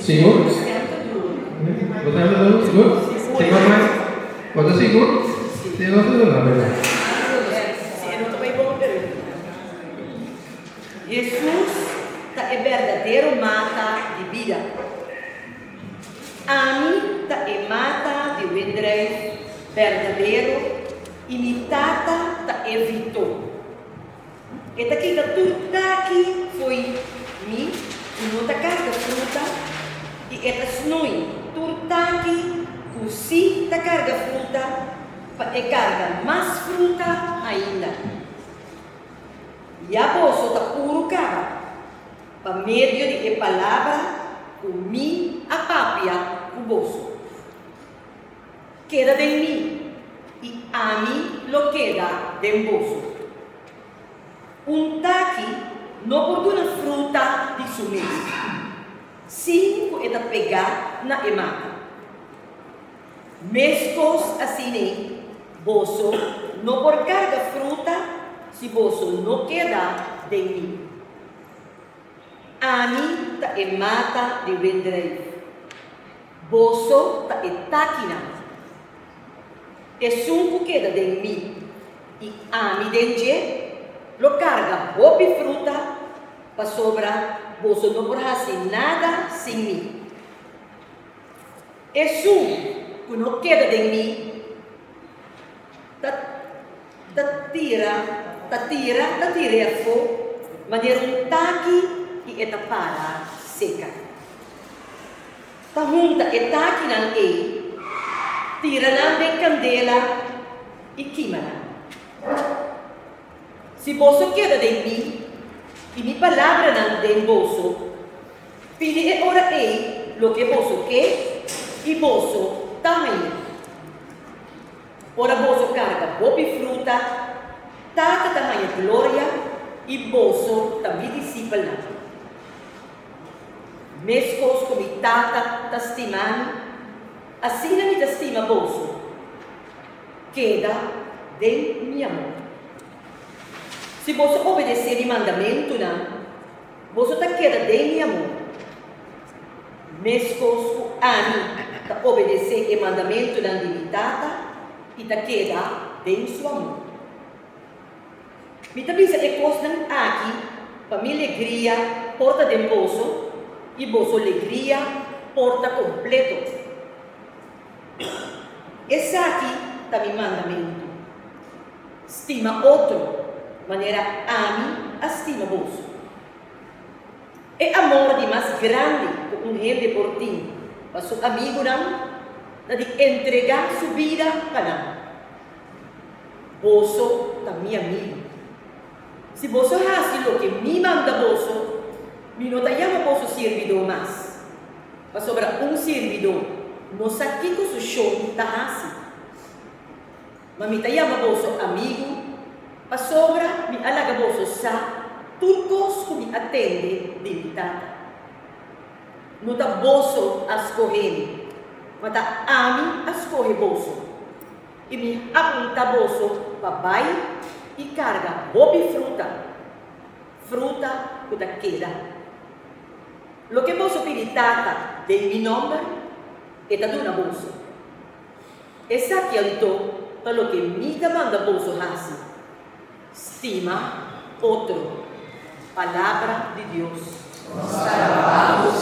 Sigur? Bo ta duru? Sigur? Sigur mai? Bo ta sigur? Si no ta duru, a berdad. Hesus ta e berdadero mata di bida. Ami ta e mata di wendruif berdadero i mi Tata ta e vitó. E ta kita tur taki fo'i mi ku no ta karga fruta, i e ta snui tur taki ku sí ta karga fruta pa e karga mas fruta ainda. Ya boso ta puru kaba pa medio di e palabra ku mi a papia ku boso. Keda den mi, i ami lo keda den boso. Un taki no por duna fruta di su mes, sin ku e ta pegá na e mata. Meskos asina, boso no por karga fruta si boso no keda den mi. Ami ta e mata di wendreif. Boso ta e takinan. Esun ku keda den mi i ami den dje lo karga hopi fruta, pasobra boso no por hasi nada sin mi. Esun ku no keda den mi ta ta tira ta tira ta tir'é afó manera un taki i e ta para seka. Ta hunta e takinan ei, tira nan den kandela i kima nan. Si boso keda den mi i mi palabranan den boso, pidi e ora ei loke boso ke i boso ta haña. Ora boso karga hopi fruta, Tata ta haña gloria i boso ta mi disipelnan. Meskos ku mi Tata ta stima mi, asina mi ta stima boso. Keda den mi amor. Si boso obedesé mi mandamentunan, boso ta keda den mi amor, meskos ku ami ta obedesé e mandamentunan di mi Tata i ta keda den su amor. Mi ta bisa e kosnan aki pa mi legria por ta den boso i boso legria por ta kompleto. Esaki ta mi mandamentu, Stima otro manera ami a stima boso. E amor di mas grandi ku un hende por tin pa su amigunan ta di entregá su bida pa nan. Boso ta mi amigu. Si boso hasi loke mi manda boso, mi no ta yama boso sirbidó mas, pasobra un sirbidó no sa kiko su shon ta hasi. Ma mi ta yama boso amigu, pasobra mi a laga boso sa tur kos ku mi a tende di mi Tata. No ta boso a skohe mi, ma ta ami a skohe boso. I mi apunta boso pa bai i karga hopi fruta, fruta ku ta keda. Loke boso pidi Tata den mi nòmber, e ta duna boso. Esaki anto ta loke mi ta manda boso hasi, stima otro. Palabra di Dios. Nos ta alabá bo,